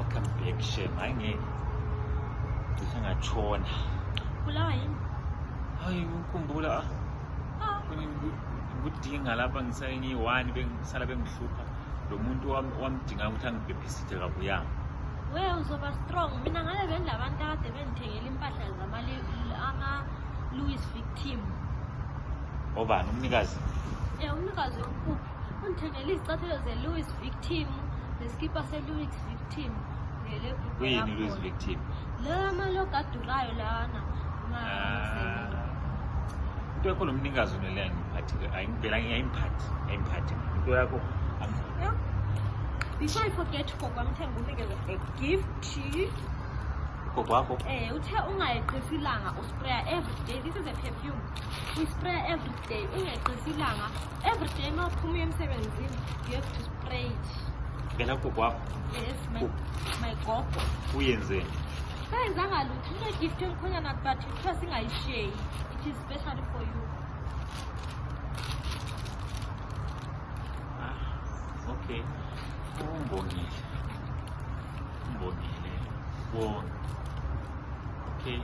Welcome back shem. Hayi ngeke. Cishe ngatshona. Bulawa yini? Hayi ngikhumbula Ah, ngikudinga lapha ngisale ngiyi-one bengisala bengihlupha lo muntu wamdinga ukuthi angibhebhisithe kabuyanga. We uzoba strong. Mina ngabe bengilabantu akade bengithengela impahla zama-Louis Victim. Obani umnikazi? Umnikazi wempuphu ungithengele izicathulo ze-Louis Victim neskipa se-Louis Victim Kuyini Louis Victim? La amalogo adurayo lana. Ah. Into yakho lo mnikazi unele angiphathi ayimpela ayimphathi ayimphathi into yakho. Yeah. Before I forget, gogo angithenge unikeze a gift. Gogo wakho? Uthe ungayeqisi ilanga uspraya every day. This is a perfume. We spray every day. Ungayeqisi ilanga every day uma uphuma uya emsebenzini you have to spray it. Phela gogo wakho? Yes, my gogo. Uyenzeni? Kayenzanga lutho. Une gift emkhonyana but kuthiwa singayisheyi. It is specially for you. Ah, okay. Umbongile. Umbongile. Bonke. Okay.